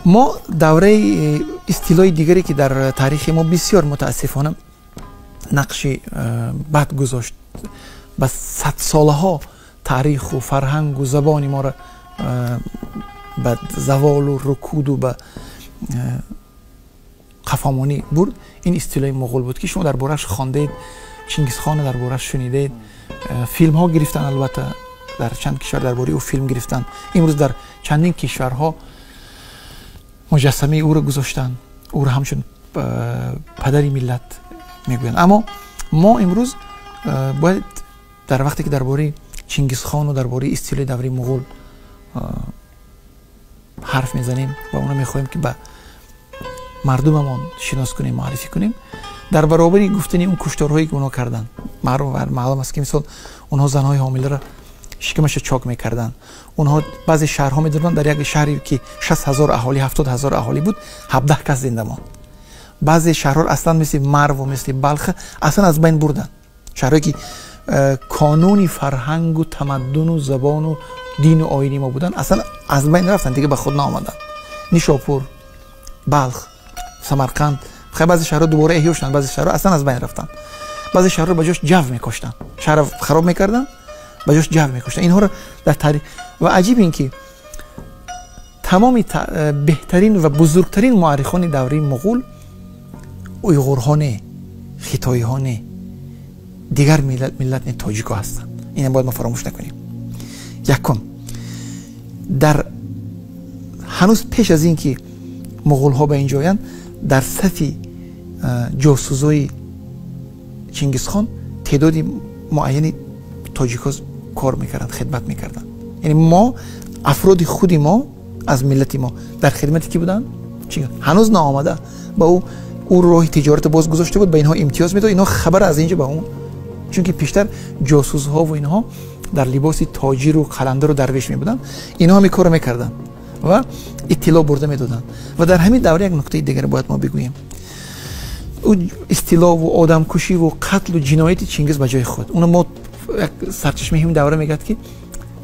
Мо давраи истилои дигаре, ки дар таърихи мо бисёр мутаассифона нақши бад гузошт, ба садсолаҳо таъриху фарҳангу забони моро ба заволу рукуду ба қафомонӣ бурд, ин истилои муғул буд, ки шумо дар борааш хондаед, Чингизхона дар борааш шунидаед, филмҳо гирифтанд, албатта дар чанд кишвар дар бораи ӯ филм гирифтанд. Имрӯз дар чандин кишварҳо муҷассамаи ӯро гузоштанд, ӯро ҳамчун падари миллат мегӯянд. Аммо мо имрӯз бояд дар вақте ки дар бораи Чингизхону дар бораи истилои давраи муғул ҳарф мезанем ва онро мехоҳем, ки ба мардумамон шинос кунем, муаррифӣ кунем, дар баробари гуфтани он кушторҳое, ки онҳо карданд, маълум аст, ки мисол онҳо занҳои ҳомиларо шикамаша чок мекарданд. Онҳо баъзе шаҳрҳо медоданд, дар як шаҳре, ки 60 000 аҳолӣ, 70 000 аҳолӣ буд, 17 кас зинда монд. Баъзе шаҳрҳоро аслан, мисли Марву мисли Балх, аслан аз байн бурданд. Шаҳрҳое, ки кануни фарҳангу тамаддуну забону дину оини мо буданд, аслан аз байн рафтанд, дига ба худ наомаданд: Нишопур, Балх, Самарқанд. Хай, баъзе шаҳрҳо дубора эҳё шуданд, баъзе шаҳрҳо аслан аз байн рафтанд. Баъзе шаҳрҳо ба ҷош ҷав мекоштанд, шаҳрро хароб мекарданд, ба ҷош ҷав мекоштанд. Инҳоро дар таърих. Ва аҷиб ин ки тамоми беҳтарин ва бузургтарин муаррихони давраи муғул уйғурҳо не, хитоиҳо не, дигар миллат не, тоҷикҳо ҳастанд. Ина бояд мо фаромӯш накунем. Якум, дар ҳанӯз пеш аз ин ки муғулҳо ба инҷо оянд, дар сафи ҷосузои Чингизхон теъдоди муайяни тоҷикҳо кор мекарданд, хидмат мекарданд. Яъне мо, афроди худи мо, аз миллати мо дар хидмати кӣ буданд? Ҳанӯз наомада ба ӯ роҳи тиҷоратро боз гузошта буд, ба инҳо имтиёз медод, инҳо хабар аз инҷо ба он, чунки пештар ҷосусҳо ва инҳо дар либоси тоҷиру қаландару дарвеш мебуданд. Инҳо ҳамин корро мекарданд ва иттилоъ бурда медоданд. Ва дар ҳамин давра як нуктаи дигар бояд мо бигӯем. Ӯ истилову одамкушиву қатлу ҷинояти Чингиз ба ҷои худ, уно мо як сарчашмаи ҳамин давра мегӯяд, ки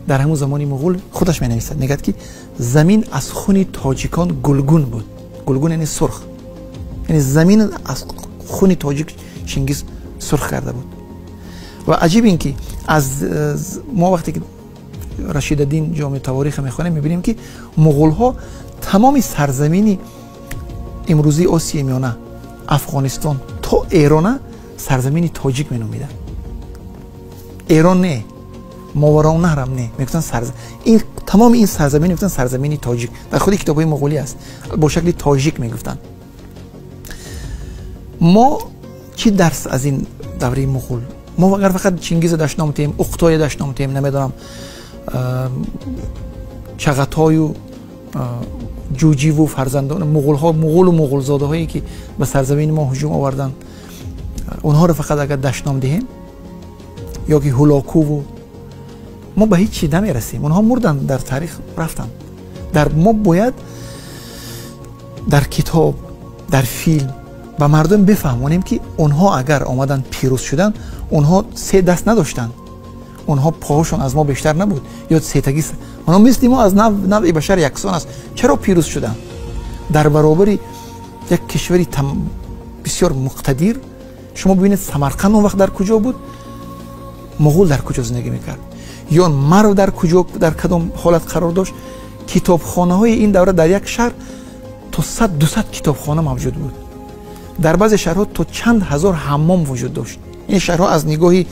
дар ҳамун замони муғул худаш менависад, мегӯяд, ки замин аз хуни тоҷикон гулгун буд. Гулгун яъне сурх, яъне замин аз хуни тоҷик Чингиз сурх карда буд. Ва аҷиб ин ки аз мо вақте ки Рашидаддин Ҷомеъ тавориха мехонем, мебинем, ки муғулҳо тамоми сарзамини имрӯзии Осиёи Миёна, Афғонистон то Эрона сарзамини тоҷик меномиданд. Эрон не, Мовароуннаҳрам не, мегуфтанд ин тамоми ин сарзамин мегуфтанд сарзамини тоҷик. Дар худи китобҳои муғулӣ аст, бо шакли тоҷик мегуфтанд. Мо чӣ дарс аз ин давраи муғул? Мо агар фақат Чингиза дашном диҳем, Уқтоя дашном диҳем, намедонам, Чағатою Ҷуҷиву фарзандон муғулҳо, муғулу муғулзодаҳое, ки ба сарзамини мо ҳуҷум оварданд, онҳоро фақат агар дашном диҳем, ё ки Ҳулокуву, мо ба ҳеҷ чиз намерасем. Онҳо мурданд, дар таърих рафтанд. Дар мо бояд дар китоб, дар филм ба мардум бифаҳмонем, ки онҳо агар омаданд, пирӯз шуданд, онҳо се даст надоштанд, онҳо поҳошон аз мо бештар набуд ё сетагӣ, онҳо мисли мо аз навъи башар яксон аст. Чаро пирӯз шуданд дар баробари як кишвари бисёр муқтадир? Шумо бибинед, Самарқанд он вақт дар куҷо буд, муғул дар куҷо зиндагӣ мекард, ё Марв дар куҷо, дар кадом ҳолат қарор дошт. Китобхонаҳои ин давра, дар як шаҳр то 100, 200 китобхона мавҷуд буд, дар баъзе шаҳрҳо то чанд ҳазор ҳаммом вуҷуд дошт. Ин шаҳрҳо аз нигоҳи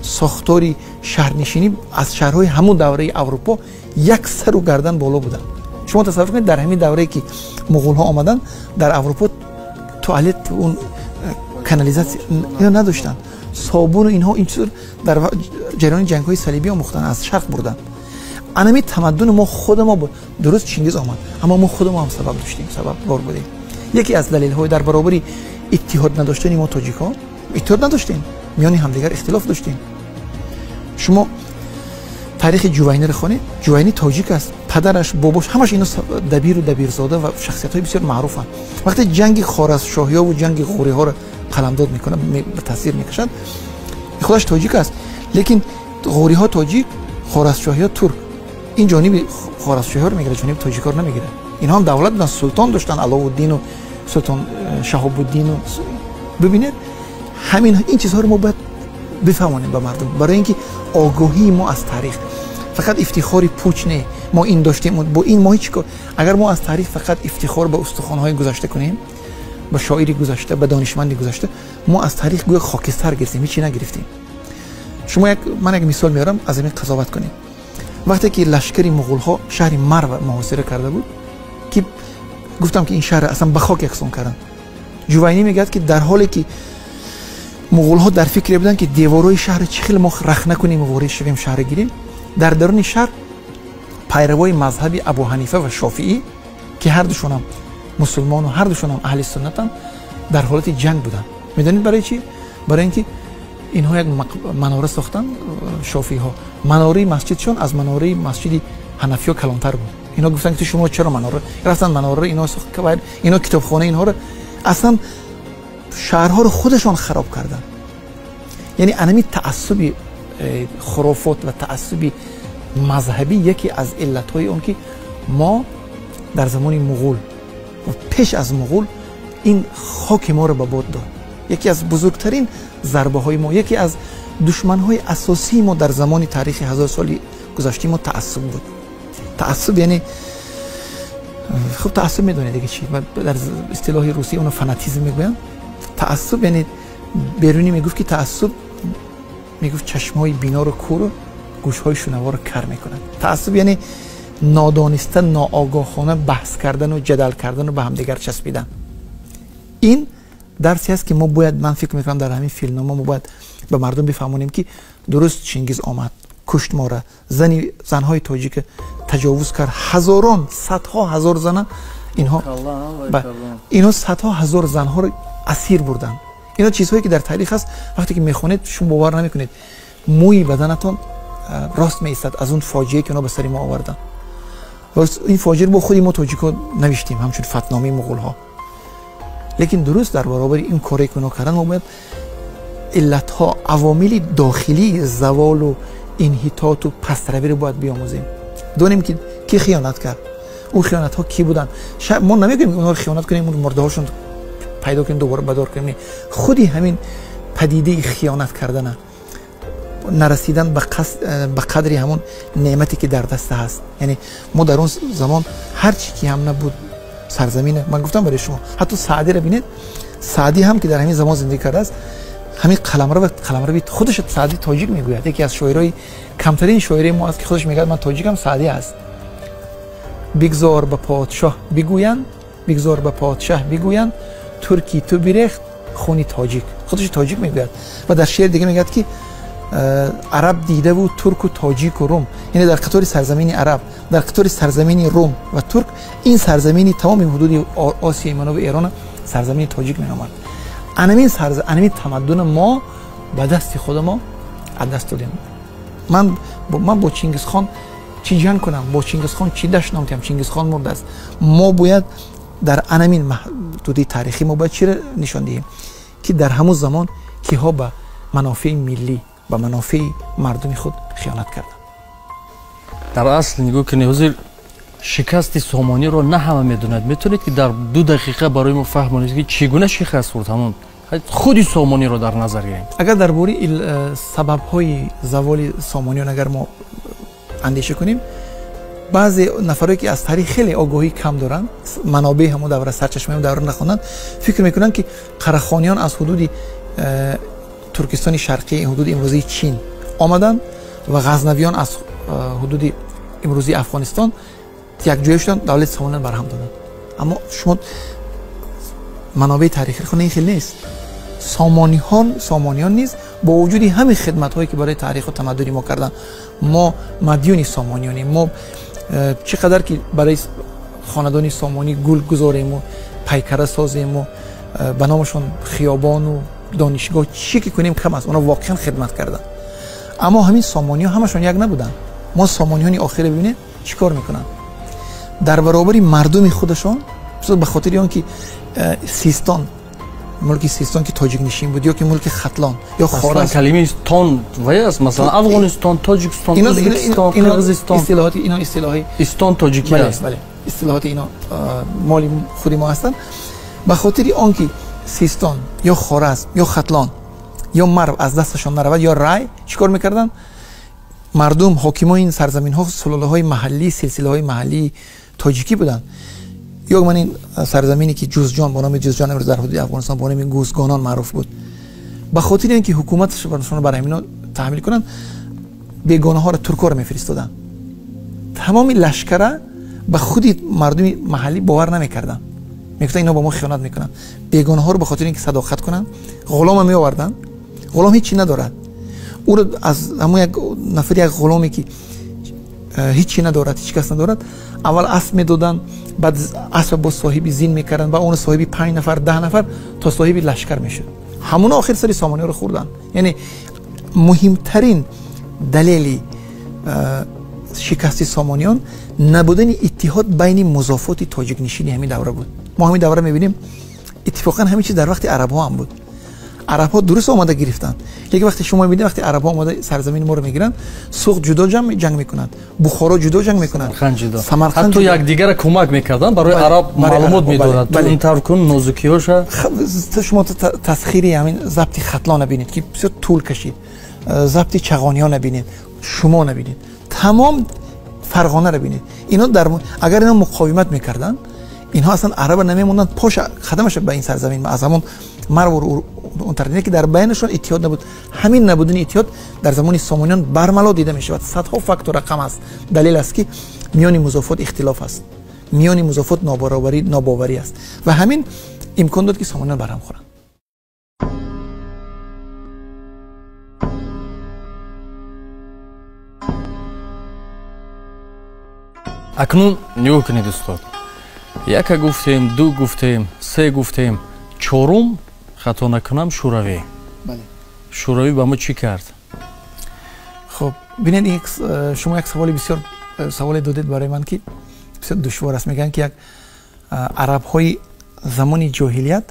сохтори шаҳрнишинӣ аз шаҳрҳои ҳамун давраи Аврупо як сару гардан боло буданд. Шумо тасаввур кунед, дар ҳамин даврае, ки муғулҳо омаданд, дар Аврупо туалет, он канализация ино надоштанд, собуну инҳо. Ин чизро дар ҷараёни ҷангҳои салибӣ омӯхтанд, аз шарқ бурданд. Анами тамаддуни мо худа мо буд. Дуруст, Чингиз омад, аммо мо худа мо ҳам сабаб доштем, сабабгор будем. Яке аз далелҳои дар баробари иттиҳод надоштани мо, тоҷикҳо иттиҳод надоштем, миёни ҳамдигар ихтилоф доштем. Шумо таърихи Ҷувайниро хонед. Ҷувайнӣ тоҷик аст, падараш, бобош, ҳамаш ино дабиру дабирзода ва шахсиятҳои бисёр маъруфанд. Вақте ҷанги хоразмшоҳиёву ҷанги ғуриҳоро қаламдод мекунад, ба тасвир мекашад, худаш тоҷик аст, лекин ғуриҳо тоҷик, хоразмшоҳиё турк. Ин ҷониби хоразмшоҳиёро мегирад, ҷониби тоҷикҳоро намегирад. Инҳо ҳам давлат буданд, султон доштанд, Алоуддин ва султон Шаҳобуддин. Бибинед, ҳамин ин чизҳоро мо бояд бифаҳмонем ба мардум, барои ин ки огоҳии мо аз таърих фақат ифтихори пуч не, мо ин доштем, бо ин мо ҳеҷ кор. Агар мо аз таърих фақат ифтихор ба устухонҳои гузашта кунем, ба шоири гузашта, ба донишманди гузашта, мо аз таърих гӯё хокистар гирифтем, ҳечи нагирифтем. Шумо як, ман як мисол меорам, аз ҳамин қазоват кунед. Вақте ки лашкари муғулҳо шаҳри Марв муҳосира карда буд, ки гуфтам ки ин шаҳр аслан ба хок яксон карданд, Ҷувайнӣ мегӯяд, ки дар ҳоле ки муғулҳо дар фикре буданд, ки деворҳои шаҳр чӣ хел мо рахна кунем, ворид шавем, шаҳр гирем, дар даруни шаҳр пайравои мазҳаби Абу Ҳанифа ва Шофиӣ, ки ҳар душонам мусулмону ҳар душонам аҳли суннатанд, дар ҳолати ҷанг буданд. Медонед барои чӣ? Барои ин ки инҳо як манора сохтанд, шофиҳо. Манораи масҷидшон аз манораи масҷиди ҳанафиё калонтар буд. Инҳо гуфтанд, ки шумо чаро манора рафтанд, манораро инҳо сохт, инҳо китобхонаи инҳоро, аслан шаҳрҳоро худашон хароб карданд. Яъне анами таассуби хурофот ва таассуби мазҳабӣ яке аз иллатҳои он ки мо дар замони муғул ва пеш аз муғул ин хоки моро ба бод дод. Яке аз бузургтарин зарбаҳои мо, яке аз душманҳои асосии мо дар замони таърихи 1000 соли гузаштаи мо таассуб буд. Таассуб яъне, хуб, таассуб медонед дига чи, дар истилоҳи русӣ оно фанатизм мегӯянд. Таассуб яъне, Берунӣ мегуфт, ки таассуб, мегуфт, чашмҳои биноро кӯру гӯшҳои шунаворо кар мекунад. Таассуб яъне нодониста, ноогоҳона баҳс кардану ҷадал кардану ба ҳамдигар часпидан. Ин дарсе аст, ки мо бояд, ман фикр мекунам, дар ҳамин филмнома мо бояд ба мардум бифаҳмонем, ки дуруст Чингиз омад, кушт мора, зани занҳои тоҷика таҷовуз кард, ҳазорон, садҳо ҳазор зана инҳо садҳо ҳазор занҳоро асир бурданд. Ино чизҳое ки дар таърих аст, вақте ки мехонед, шумо бовар намекунед, мӯи баданатон рост меистад аз он фоҷиае, ки онҳо ба сари мо оварданд. Ин фоҷиаро бо худи мо тоҷикҳо навиштем ҳамчун фатҳномаи муғулҳо. Лекин дуруст дар баробари ин коре, ки онҳо карданд, мо бояд иллатҳо, авомили дохилии заволу инҳитоту пастравиро бояд биомӯзем, донем, ки кӣ хиёнат кард, он хиёнатҳо кӣ буданд. Мо намегӯем, ки онҳоро хиёнат кунем, мурдаҳошон пайдо кунем, дубора бадор кунем. Худи ҳамин падидаи хиёнат кардана, нарасидан ба қадри ҳамон неъмате, ки дар даста ҳаст. Яъне мо дар он замон ҳар чи ки ҳам набуд, сарзамина, ман гуфтам барои шумо, ҳатто Саъдиро бинед. Саъдӣ ҳам, ки дар ҳамин замон зиндагӣ кардааст, ҳамин қаламрав, қаламрави худаш, Саъдӣ тоҷик мегӯяд. Яке аз шоирои, камтарин шоири мо аст, ки худаш мегӯяд, ман тоҷикам, Саъдӣ аст. Бигзор ба подшоҳ бигӯянд, бигзор ба подшаҳ бигӯянд, турки ту бирехт хуни тоҷик. Худаш тоҷик мегӯяд ва дар шеъри дига мегӯяд, ки араб дидаву турку тоҷику рум. Яъне дар қатори сарзамини араб, дар қатори сарзамини рум ва турк, ин сарзамини тамоми ҳудуди Осиёи Миёна Эрона сарзамини тоҷик меномад. Анамин тамаддуна мо ба дасти худ мо аз даст додем. Ман бо Чингизхон чӣ ҷанг кунам, бо Чингизхон чӣ дашном диҳам? Чингизхон мурдааст. Мо бояд дар анамин маҳдуди таърихӣ мо бояд чиро нишон диҳем, ки дар ҳамун замон киҳо ба манофеи миллӣ, ба манофеи мардуми худ хиёнат карданд. Дар асл нигоҳ кунед, ҳозир шикасти Сомониро на ҳама медонад. Метавонед, ки дар 2 дақиқа барои мо фаҳмонед, ки чӣ гуна шикаст хӯрд, ҳамон худи Сомониро дар назар гирем? Агар дар бораи сабабҳои заволи сомониён агар мо андеша кунем, баъзе нафарое, ки аз таърих хеле огоҳӣ кам доранд, манобеи ҳамон давра, сарчашмаи давра нахонанд, фикр мекунанд, ки қарахониён аз ҳудуди Туркистони Шарқӣ, ҳудуди имрӯзии Чин омаданд ва ғазнавиён аз ҳудуди имрӯзии Афғонистон якҷоя шуданд, давлати Сомониён барҳам доданд. Аммо шумо манобеи таърихӣ хонед, ин хел нест. Сомониён низ бо вуҷуди ҳамин хидматҳое, ки барои таъриху тамаддуни мо карданд, мо мадюни сомониёнем. Мо чӣ қадар ки барои хонадони Сомонӣ гул гузорему, пайкара созему, ба номашон хиёбону донишгоҳ, чӣ ки кунем, кам аст. Онҳо воқеан хидмат карданд. Аммо ҳамин сомониҳо ҳамашон як набуданд. Мо сомониёни охире бибинед, чӣ кор мекунанд дар баробари мардуми худашон. Ба хотири он ки Систон, мулки Систон, ки тоҷикнишин буд, ё ки мулки Хатлон ё Хораз, калимаи тон вай аст, масалан, Афғонистон, Тоҷикистон, Ӯзбекистон, Қирғизистон. Истилоҳоти ино, истилоҳи истон тоҷикӣ аст. Бале. истилоҳоти ино моли худи мо ҳастанд, ба хотири он ки Систон ё Хоразм ё Хатлон ё Марв аз дасташон наравад ё Рай, чӣ кор мекарданд? Мардум, ҳокимои ин сарзаминҳо сулолаҳои маҳаллӣ, силсилаҳои маҳаллии тоҷикӣ буданд. Ё ман ин сарзамине ки Ҷузҷон бо номи Ҷузҷон имрӯз дар ҳудуди Афғонистон бо номи Гӯзгонон маъруф буд, ба хотири ин ки ҳукуматашонро бар ҳамино таҳмил кунанд, бегонаҳоро, туркҳоро мефиристоданд. Тамоми лашкара ба худи мардуми маҳаллӣ бовар намекарданд, мегуфтанд инҳо ба мо хиёнат мекунанд. Бегонаҳоро ба хотири ин ки садоқат кунанд, ғулома меоварданд. Ғулом ҳеҷ чи надорад, ӯро аз ҳамон як нафари, як ғуломе ки ҳеҷ чи надорад, ҳеҷ кас надорад, аввал асп медоданд, баъд асп бо соҳиби зин мекарданд, ба он соҳиби 5 нафар, 10 нафар то соҳиби лашкар мешуд. Ҳамон охир сари сомониёро хӯрданд. Яъне муҳимтарин далели шикасти сомониён набудани иттиҳод байни музофоти тоҷикнишини ҳамин давра буд. Мо ҳамин давра мебинем, иттифоқан ҳамин чиз дар вақти арабҳо ҳам буд. Арабҳо дуруст омада гирифтанд, лекин вақте шумо мебинед, вақте арабҳо омада сарзамини моро мегиранд, Суғд ҷудо ҷанг мекунанд, Бухоро ҷудо ҷанг мекунанд, Самарқанд ҳатто якдигарро кӯмак мекарданд, барои араб маълумот медоданд, ту ин тавр кун, нозукиҳоша. Шумо тасхири ҳамин забти Хатлон бинед ки бисёр тӯл кашид, забти Чағониён бинед, шумо набинед, тамом Фарғонаро бинед. Ино дар агар ино муқовимат мекарданд, инҳо аслан араба намемонданд, поша қадамаша ба ин сарзамин аз ҳамон Марв он тараф, ки дар байнашон иттиҳод набуд. Ҳамин набудани иттиҳод дар замони сомониён бармало дида мешавад. Садҳо фактор рақам аст, далел аст ки миёни музофот ихтилоф аст, миёни музофот нобаробарӣ, нобоварӣ аст ва ҳамин имкон дод ки сомониён барҳам хӯранд. Акнун нигоҳ кунед, устод, яка гуфтем, ду гуфтем, се гуфтем, чорум хато накунам Шӯравӣ. Шӯравӣ ба мо чӣ кард? Хуб, бинед, шумо як саволи бисёр саволе додед барои ман ки бисёр душвор аст. Мегӯянд ки як арабҳои замони ҷоҳилият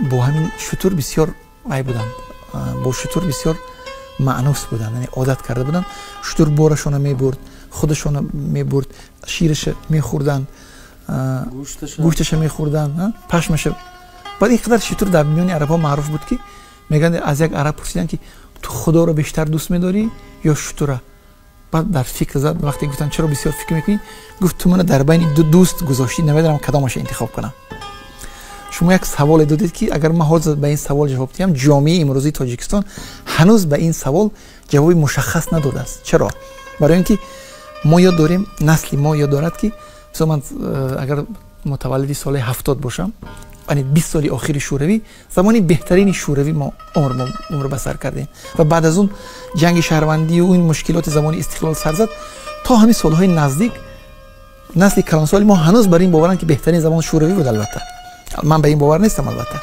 бо ҳамин шутур бисёр вай буданд, бо шутур бисёр маънус буданд, яъне одат карда буданд. Шутур борашона мебурд, худашона мебурд, шираша мехӯрданд, гӯшташа мехӯрданд, пашмаша. Баъд ин қадар шутур дар миёни арабҳо маъруф буд ки мегӯянд аз як араб пурсиданд ки ту худоро бештар дӯст медорӣ ё шутура? Баъд дар фикр зад, вақте гуфтанд чаро бисёр фикр мекунӣ, гуфт ту мана дар байни ду дӯст гузоштӣ, намедонам кадомаша интихоб кунам. Шумо як саволе додед ки агар ман ҳозир ба ин савол ҷавоб диҳам, ҷомеаи имрӯзии Тоҷикистон ҳанӯз ба ин савол ҷавоби мушаххас надодааст. Чаро? Барои ин ки мо ёд дорем, насли мо ёд дорад ки мисол ман агар мутаваллиди соли 70 бошам, яъне 20 соли охири Шӯравӣ, замони беҳтарини Шӯравӣ мо умр ба сар кардем ва баъд аз он ҷанги шаҳрвандӣ ин мушкилоти замони истиқлол сар зад, то ҳамин солҳои наздик насли калонсоли мо ҳанӯз бар ин боваранд ки беҳтарин замон Шӯравӣ буд. Албатта ман ба ин бовар нестам, албатта,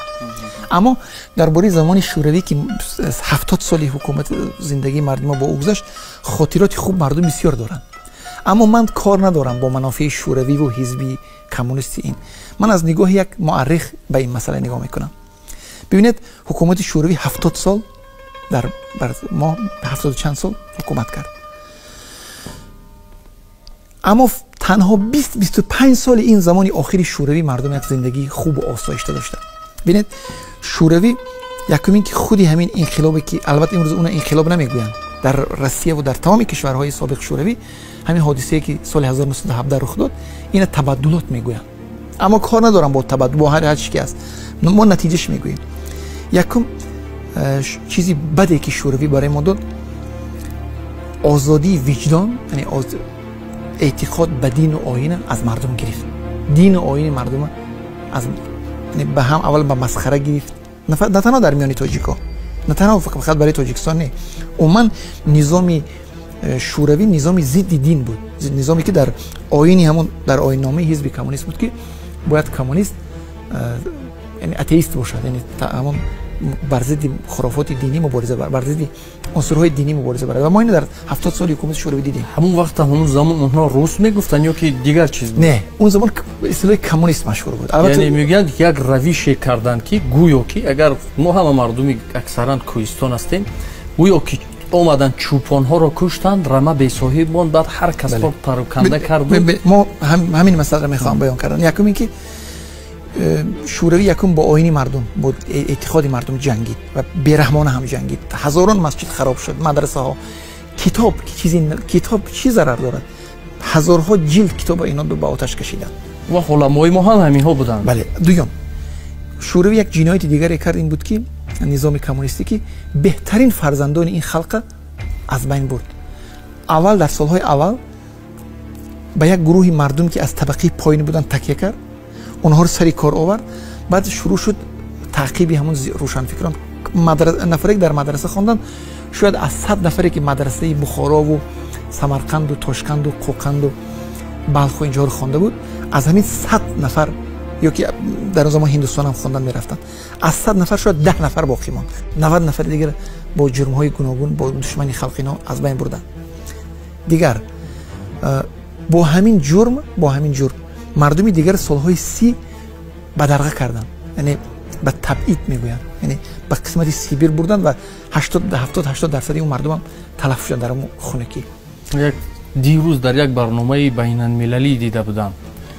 аммо дар бораи замони Шӯравӣ ки 70 соли ҳукумат зиндагии мардумо бо ӯ гузашт, хотироти хуб мардум бисёр доранд. Аммо ман кор надорам бо манофеи Шӯравӣ ва ҳизби коммунисти ин. Ман аз нигоҳи як муаррих ба ин масъала нигоҳ мекунам. Бибинед, ҳукумати Шӯравӣ 70 сол дар мо 70 чанд сол ҳукумат кард, аммо танҳо 20-25 соли ин замони охири Шӯравӣ мардум як зиндагии хубу осоишта доштанд. Бинед, Шӯравӣ якумин ки худи ҳамин инқилобе ки албатта имрӯз уна инқилоб намегӯянд, дар Россия ва дар тамоми кишварҳои собиқ Шӯравӣ ҳамин ҳодисае ки соли 1917 рух дод, ина табаддулот мегӯянд. Аммо кор надорам бо табаддул, бо ҳар чизе ки аст, мо натиҷаш мегӯем. Якум чизи баде ки Шӯравӣ барои мо дод, озодии виҷдон, яъне эътиқод ба дину оина аз мардум гирифт. Дину оини мардума аз ба ҳам аввал ба масхара гирифт, на танҳо дар миёни тоҷикҳо, на танҳо фақат барои Тоҷикистон, не, умуман низоми Шӯравӣ низоми зидди дин буд, низоме ки дар оини ҳамон дар оинномаи ҳизби коммунист буд ки бояд коммунист яъне атеист бошад, яъне ҳамон бар зидди хурофоти динӣ мубориза бар зидди унсурҳои динӣ мубориза барад. Ва мо инро дар 70 соли ҳукумати Шӯравӣ дидем. Ҳамон вақт ҳамон замон онҳо рус мегуфтанд ё ки дигар чиз буд? Не, он замон истилоҳи коммунист машҳур буд. Яъне мегӯянд як равише карданд ки гӯё ки агар мо ҳама мардуми аксаран кӯҳистон ҳастем, гӯё ки Омаданд чӯпонҳоро куштанд, рама бесоҳиб монд, баъд ҳар кас пароканда кард. Мо ҳамин масъаларо мехоҳам баён кардан. Якум ин ки шӯравӣ якум бо оини мардум, бо эътиқоди мардум ҷангид ва бераҳмона ҳам ҷангид. Ҳазорон масҷид хароб шуд, мадрасаҳо, китоб, чизи китоб чӣ зарар дорад? Ҳазорҳо ҷилд китобро инҳо ба оташ кашиданд. Ва уламои мо ҳам ҳаминҳо буданд. Бале. Дуюм, шӯравӣ як ҷинояти дигаре кард, ин буд ки низоми коммунистӣ ки беҳтарин фарзандони ин халқа аз байн бурд. Аввал дар солҳои аввал ба як гурӯҳи мардум ки аз табақаи поён буданд такя кард, онҳоро сари кор овард. Баъд шурӯъ шуд таъқиби ҳамон рӯшанфикрон. Нафаре ки дар мадраса хонданд, шояд аз 100 нафаре ки мадрасаи Бухорову Самарқанду Тошканду Қӯқанду Балху инҷоро хонда буд, аз ҳамин 100 нафар ё ки дар он замон Ҳиндустон ҳам хондан мерафтанд, аз 100 нафар шояд 10 нафар боқӣ монд. 90 нафари дигар бо ҷурмҳои гуногун, бо душмани халқ ино аз байн бурданд. Дигар бо ҳамин ҷурм мардуми дигар солҳои 30 бадарға карданд, яъне ба табъид мегӯянд, яъне ба қисмати Сибир бурданд ва 70-80 дарсади он мардумам талаф шуданд дар он хунукӣ. Як дирӯз дар як барномаи байналмилалӣ дида будам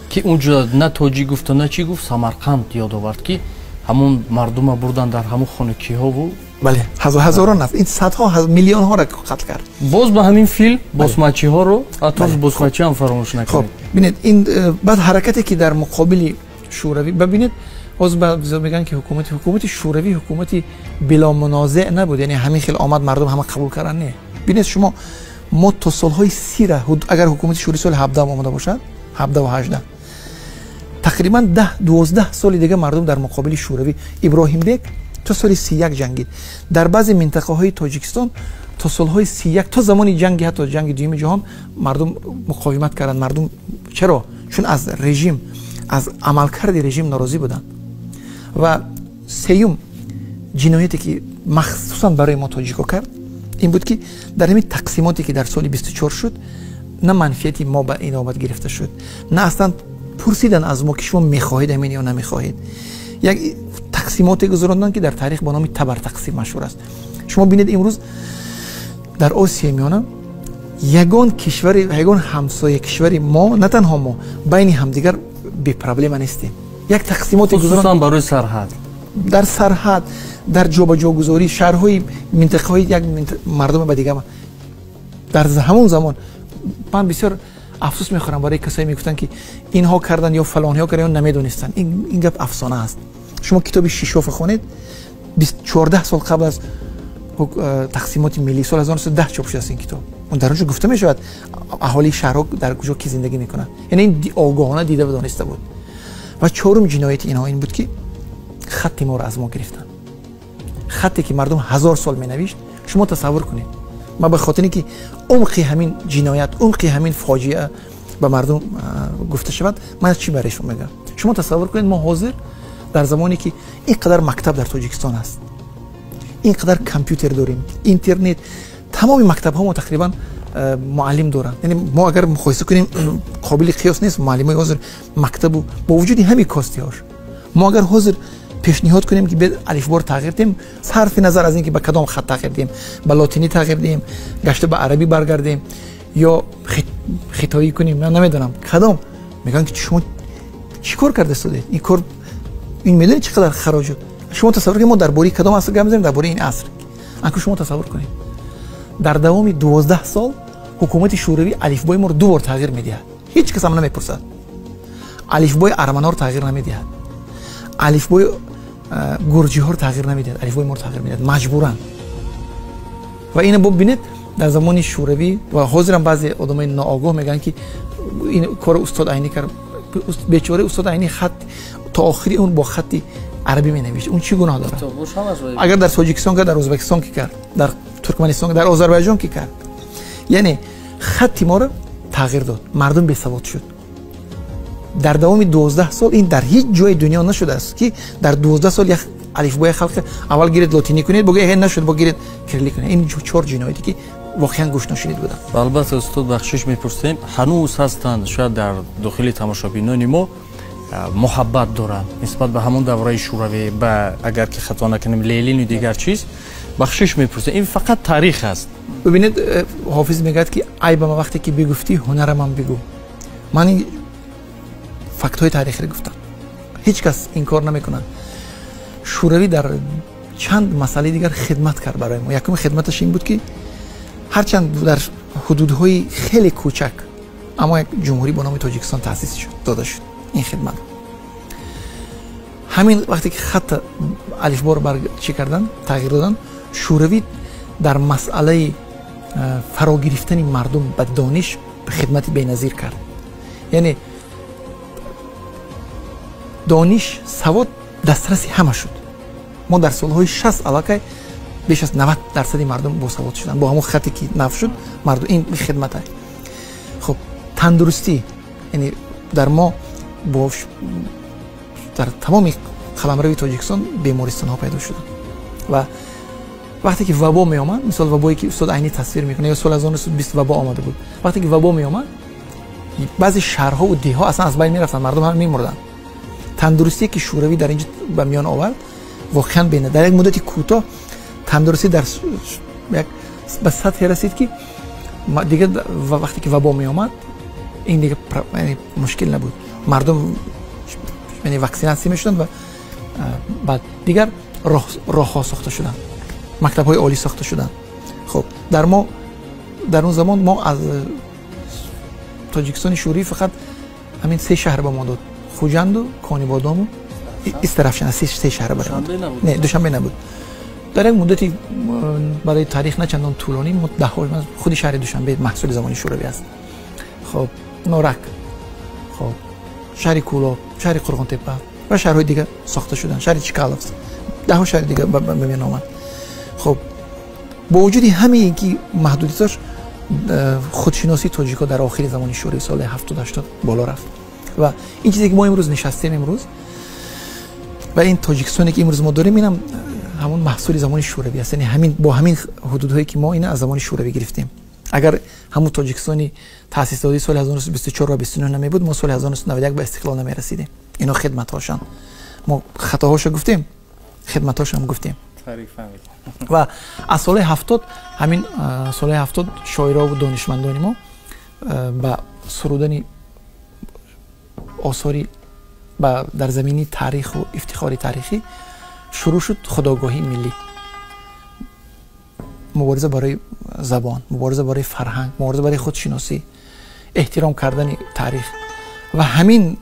ки унҷо на тоҷик гуфту на чӣ гуфт, Самарқанд ёд овард ки ҳамон мардума бурданд дар ҳамон хунукиҳову. Бале, ҳазорон нафар, ин садҳо миллионҳоро қатл кард. Боз ба ҳамин филм босмачиҳоро, атрофи босмачи ҳам фаромӯш накунед. Хоб, бинед, ин баъд ҳаракате ки дар муқобили шӯравӣ, бибинед, боз мегӯянд ки ҳукумати шӯравӣ ҳукумати биломунозеъ набуд, яъне ҳамин хел омад мардум ҳама қабул карданд. Не, бинед шумо, мо то солҳои 30, агар ҳукумати шӯравӣ соли 17 омада бошад, 17 ва 18, тақрибан 10-12 соли дигар мардум дар муқобили шӯравӣ. Иброҳимбек то соли 31 ҷангид. Дар баъзе минтақаҳои Тоҷикистон то солҳои 31, то замони ҷанги, ҳатто ҷанги дуюми ҷаҳон мардум муқовимат карданд. Мардум чаро? Чун аз режим, аз амалкарди режим норозӣ буданд. Ва сеюм ҷинояте ки махсусан барои мо тоҷико кард ин буд ки дар ҳамин тақсимоте ки дар соли 24 шуд, на манфиати мо ба инобат гирифта шуд, на аслан пурсидан аз мо ки шумо мехоҳед ҳамин ё намехоҳед. Як тақсимоте гузаронданд ки дар таърих бо номи табартақсим машҳур аст. Шумо бинед, имрӯз дар Осиёи Миёна ягон кишвари, ягон ҳамсоя кишвари мо, на танҳо мо, байни ҳамдигар бепроблема нестем. Як тақсимоте хусусан барои сарҳад, дар сарҳад, дар ҷобаҷогузорӣ шаҳрҳои минтақаҳои як мардум ба дигар. Дар ҳамон замон ман бисёр афсӯс мехӯрам барои касое мегуфтанд ки инҳо карданд ё фалонҳо карданд ё намедонистанд. Ин гап афсона аст. Шумо китоби Шишоф хонед, 14 сол қабл аз тақсимоти миллӣ, соли 1910 чоп шудааст ин китоб. Он дар онҷо гуфта мешавад аҳолии шаҳрҳо дар куҷо ки зиндагӣ мекунанд. Яъне ин огоҳона дида ва дониста буд. Ва чорум ҷинояти инҳо ин буд ки хатти моро аз мо гирифтанд. Хатте ки мардум 1000 сол менавишт. Шумо тасаввур кунед, ман ба хотире ки умқи ҳамин ҷиноят, умқи ҳамин фоҷиа ба мардум гуфта шавад, ман чӣ барои шумо мегӯям. Шумо тасаввур кунед, мо ҳозир дар замоне ки ин қадар мактаб дар Тоҷикистон аст, ин қадар компютер дорем, интернет, тамоми мактабҳо мо тақрибан муаллим доранд. Яъне мо агар муқоиса кунем, қобили қиёс нест муаллимои ҳозир мактабу бо вуҷуди ҳамин костиҳош. Мо агар ҳозир пешниҳод кунем ки биёед алифбор тағйир диҳем, сарфи назар аз ин ки ба кадом хат тағйир диҳем, ба лотинӣ тағйир диҳем, гашта ба арабӣ баргардем ё хитоӣ кунем, ман намедонам кадом, мегӯянд ки шумо чӣ кор карда истодед? Ин кор, ин медонед чӣ қадар хароҷот? Шумо тасаввур кунед, мо дар бораи кадом аср гап мезанем? Дар бораи ин аср. Анку шумо тасаввур кунед, дар давоми 12 сол ҳукумати шӯравӣ алифбои моро 2 бор тағйир медиҳад. Ҳеҷ кас ҳам намепурсад. Алифбои арманҳоро тағйир намедиҳад, алифбои гурҷиҳоро тағйир намедиҳад, алифбои моро тағйир медиҳад маҷбуран. Ва ина бибинед, дар замони шӯравӣ ва ҳозирам баъзе одамои ноогоҳ мегӯянд ки ин корро устод Айнӣ кард. Бечора устод Айнӣ хат то охири он бо хатти арабӣ менавишт. Он чӣ гуноҳ дорад? Агар дар Тоҷикистон кард, дар Ӯзбекистон ки кард, дар Туркманистон, дар Озарбойҷон ки кард. Яъне хатти моро тағйир дод, мардум бесавод шуд. Дар давоми 12 сол ин дар ҳеҷ ҷои дунё нашудааст ки дар 12 сол як алифбои халқ аввал гиред лотинӣ кунед, бигӯед нашуд, бигиред кирилӣ кунед. Ин чор ҷинояте ки воқеан гӯшношунид буданд. Албатта устод, бахшиш мепурсем, ҳанӯз ҳастанд шояд дар дохили тамошобинони мо муҳаббат доранд нисбат ба ҳамон давраи шӯравӣ, ба агар ки хато накунем Ленину дигар чиз. Бахшиш мепурсем, ин фақат таърих аст. Бубинед, Ҳофиз мегӯяд, ки айбама вақте ки бигуфтӣ, ҳунарамам бигӯ. Ман ин фактҳои таърихиро гуфтам, ҳеҷ кас инкор намекунад. Шӯравӣ дар чанд масъалаи дигар хидмат кард барои мо. Якум хидматаш ин буд, ки ҳарчанд дар ҳудудҳои хеле кӯчак, аммо як ҷумҳурӣ бо номи Тоҷикистон таъсис шуд, дода шуд. Ин хидмат ҳамин вақте ки хатта алифборо чӣ кардан, тағйир додан, Шӯравӣ дар масъалаи фарогирифтани мардум ба дониш хидмати беназир кард. Яъне дониш, савод дастраси ҳама шуд. Мо дар солҳои 60 аллакай беш аз 90% мардум босавод шуданд бо ҳамон хате ки нав шуд мардум. Ин хидмат. Хуб, тандурустӣ, яъне дар мо бо дар тамоми қаламрави Тоҷикистон бемористонҳо пайдо шуданд ва вақте ки вабо меомад, мисол вабое ки устод Айнӣ тасвир мекунад, ё соли 1920 вабо омада буд, вақте ки вабо меомад, баъзе шаҳрҳову деҳҳо аслан аз байн мерафтанд, мардум ҳама мемурданд. Тандурустие ки Шӯравӣ дар инҷо ба миён овард, воқеан бена дар як муддати кӯтоҳ тандурустӣ дар як ба сатҳе расид, ки дигар вақте ки вабо меомад, ин дигар мушкил набуд. Мардум ваксинатсия мешуданд ва баъд дигар роҳҳо сохта шуданд, мактабҳои олӣ сохта шуданд. Хуб, дар мо дар он замон мо аз Тоҷикистони Шӯравӣ фақат ҳамин се шаҳр ба мо дод: Хуҷанду, Конибодому, Истарафшан. Се шаҳр ба не, Душанбе набуд. Дар як муддати барои таърих на чандон тӯлонӣ мо даҳҳо, худи шаҳри Душанбе маҳсули замони Шӯравӣ аст. Хуб, Норак, хуб, шаҳри Кӯлоб, шаҳри Қурғонтепа ва шаҳрҳои дигар сохта шуданд, шаҳри Чкаловск, даҳҳо шаҳри дигар ба миён омад. Хуб, бо вуҷуди ҳамаи ки маҳдудиятош, худшиносии тоҷикҳо дар охири замони Шӯравӣ, соли 70-80 боло рафт. Ва ин чизе ки мо имрӯз нишастем имрӯз ва ин Тоҷикистоне ки имрӯз мо дорем, инам ҳамон маҳсули замони Шӯравӣ аст. Яъне ҳамин бо ҳамин ҳудудҳое ки мо ина аз замони Шӯравӣ гирифтем. Агар ҳамон Тоҷикистони таъсис додаи соли 1924 ва 29 намебуд, мо соли 1991 ба истиқлол намерасидем. Ино хидматҳошанд. Мо хатоҳошо гуфтем, хидматҳошам гуфтем. Ва аз солҳои 70, ҳамин солҳои 70, шоирову донишмандони мо ба сурудани осори дар замини таъриху ифтихори таърихӣ шурӯъ шуд. Худогоҳии миллӣ, мубориза барои забон, мубориза барои фарҳанг, мубориза барои худшиносӣ, эҳтиром кардани таърих ва ҳамин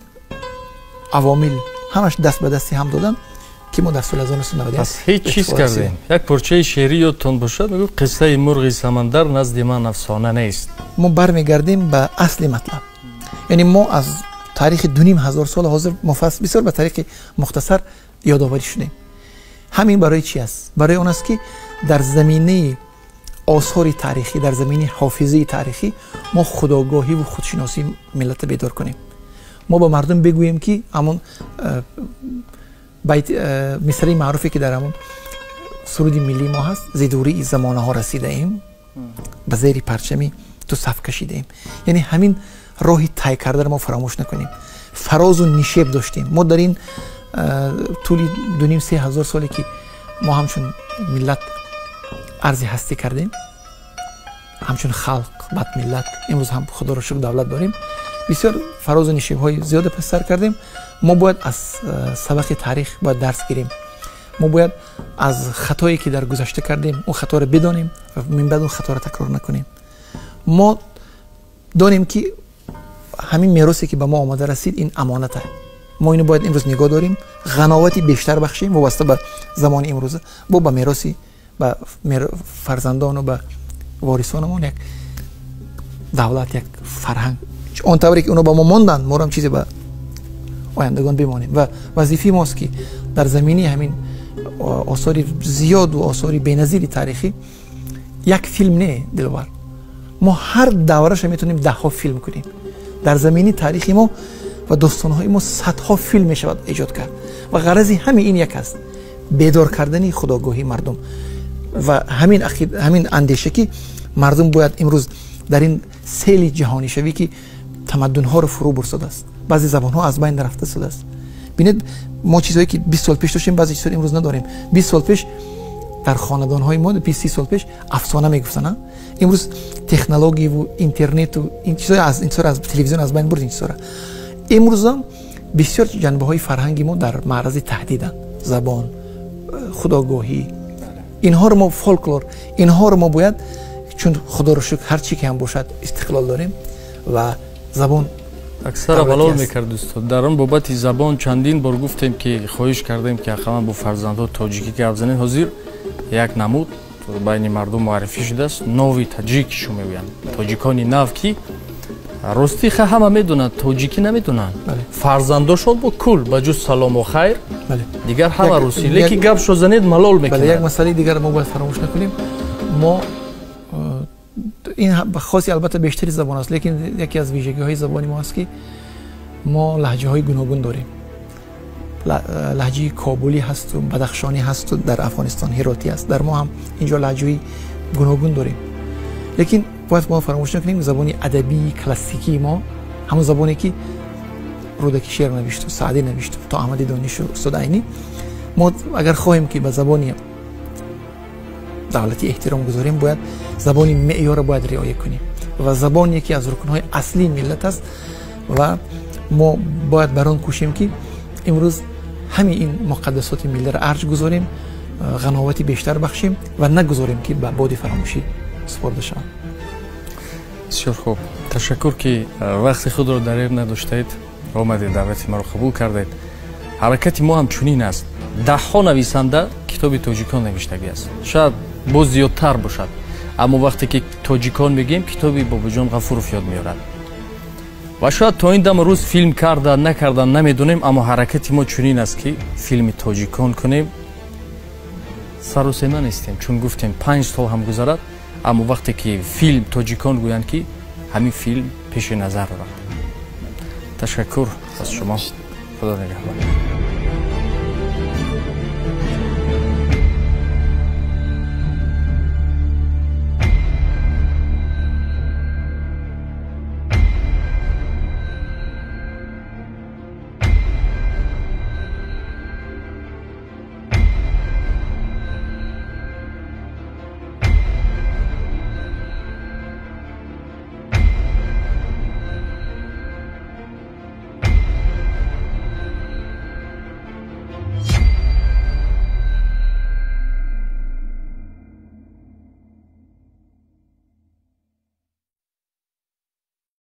авомил ҳамаш даст ба дасти ҳам доданд, ки мо дар соли 1991 Пас ҳеҷ чиз кардем. Як порчаи шеърӣ ёдтон бошад, мегӯ: «Қиссаи мурғи самандар назди ман афсона нест». Мо бармегардем ба асли матлаб. Яъне мо аз таърихи 2500 сола ҳозир муфассал, бисёр ба тариқи мухтасар ёдоварӣ шудем. Ҳамин барои чи аст? Барои он аст, ки дар заминаи осори таърихӣ, дар заминаи ҳофизаи таърихӣ мо худогоҳиву худшиносии миллатро бедор кунем. Мо ба мардум бигӯем, ки ҳамон байт, мисраи маъруфе ки дар ҳамон суруди миллии мо ҳаст: «Зи дурии замонаҳо расидаем, ба зери парчами ту саф кашидаем». Яъне ҳамин роҳи тай кардаро мо фаромӯш накунем. Фарозу нишеб доштем мо дар ин тӯли 2500-3 ҳазор соле, ки мо ҳамчун миллат арзи ҳастӣ кардем, ҳамчун халқ, баъд миллат, имрӯз ҳам, худоро шукр, давлат дорем. Бисёр фарозу нишебҳои зиёде пас сар кардем. Мо бояд аз сабақи таърих бояд дарс гирем. Мо бояд аз хатое ки дар гузашта кардем, он хаторо бидонем ва минбаъд он хаторо такрор накунем. Мо донем, ки ҳамин меросе ки ба мо омада расид, ин амонат аст. Мо ино бояд имрӯз нигоҳ дорем, ғановати бештар бахшем вобаста ба замони имрӯза, бо ба мероси ба фарзандону ба ворисонамон як давлат, як фарҳанг, он тавре ки оно ба мо монданд, моро ҳам чизе ба ояндагон бимонем. Ва вазифаи мост, ки дар замини ҳамин осори зиёду осори беназири таърихӣ як филм, не, Диловар, мо ҳар давраша метавонем даҳҳо филм кунем. Дар замини таърихи мо ва достонҳои мо садҳо филм мешавад эҷод кард. Ва ғарази ҳамин ин як аст: бедор кардани худогоҳии мардум ва ҳамин андеша, ки мардум бояд имрӯз дар ин сели ҷаҳонишавӣ, ки тамаддунҳоро фурӯ бурсадааст, баъзе забонҳо аз байн рафта шудааст. Бинед, мо чизҳое ки 20 сол пеш доштем, баъзе чизҳоро имрӯз надорем. 20 сол пеш Дар хонадонҳои мо 20-30 сол пеш афсона мегуфтанд. Имрӯз технологияву интернету ин чизҳо аз ин чизҳоро аз телевизион аз байн бурд ин чизҳоро. Имрӯзам бисёр ҷанбаҳои фарҳанги мо дар маърази таҳдиданд. Забон, худогоҳӣ, инҳоро мо фолклор, инҳоро мо бояд, чун худоро шукр ҳар чӣ ки ҳам бошад истиқлол дорем ва забон. Аксара балол мекард устод. Дар он бобати забон чандин бор гуфтем, ки хоҳиш кардем, ки ақаллан бо фарзандҳо тоҷикӣ гап занед. Ҳозир як намуд байни мардум муаррифӣ шудааст, нови таҷик шу мегӯянд, тоҷикони нав, ки ростӣ ха ҳама медонанд, тоҷикӣ намедонанд. Фарзандошон бо кул ба ҷуз салому хайр дигар ҳама русӣ, лекин гапшо занед, малол мекунад. Як масъалаи дигар мо бояд фаромӯш накунем. Мо ин хоси албатта бештари забон аст, лекин яке аз вижагиҳои забони мо аст, ки мо лаҳҷаҳои гуногун дорем. Лаҳҷаи кобулӣ ҳасту бадахшонӣ ҳасту дар Афғонистон ҳиротӣ аст, дар мо ҳам инҷо лаҳҷаҳои гуногун дорем. Лекин бояд мо фаромӯш накунем, забони адабии классикии мо ҳамон забоне ки Рӯдакӣ шеър навишту, Саъдӣ навишту, то Аҳмади Донишу, устод Айнӣ. Мо агар хоҳем, ки ба забони давлатӣ эҳтиром гузорем, бояд забони меъёрро бояд риоя кунем ва забон яке аз рукнҳои аслии миллат аст ва мо бояд бар он кӯшем, ки имрӯз ҳамин ин муқаддасоти миллиро арҷ гузорем, ғановати бештар бахшем ва нагузорем, ки ба боди фаромӯшӣ супорда шаванд. Бисёр хуб, ташаккур, ки вақти худро дареғ надоштаед, омадед, даъвати маро қабул кардед. Ҳаракати мо ҳам чунин аст. Даҳҳо нависанда китоби тоҷикон навиштагӣ аст, шояд боз зиёдтар бошад, аммо вақте ки тоҷикон мегӯем, китоби Бобоҷон Ғафуров ёд меорад ва шояд то ин дам рӯз филм карда накарда намедонем, аммо ҳаракати мо чунин аст, ки филми тоҷикон кунем. Сарусема нестем, чун гуфтем, 5 сол ҳам гузарад, аммо вақте ки филм тоҷикон гӯянд, ки ҳамин филм пеши назар орад. Ташаккур аз шумо, худо нигаҳбон.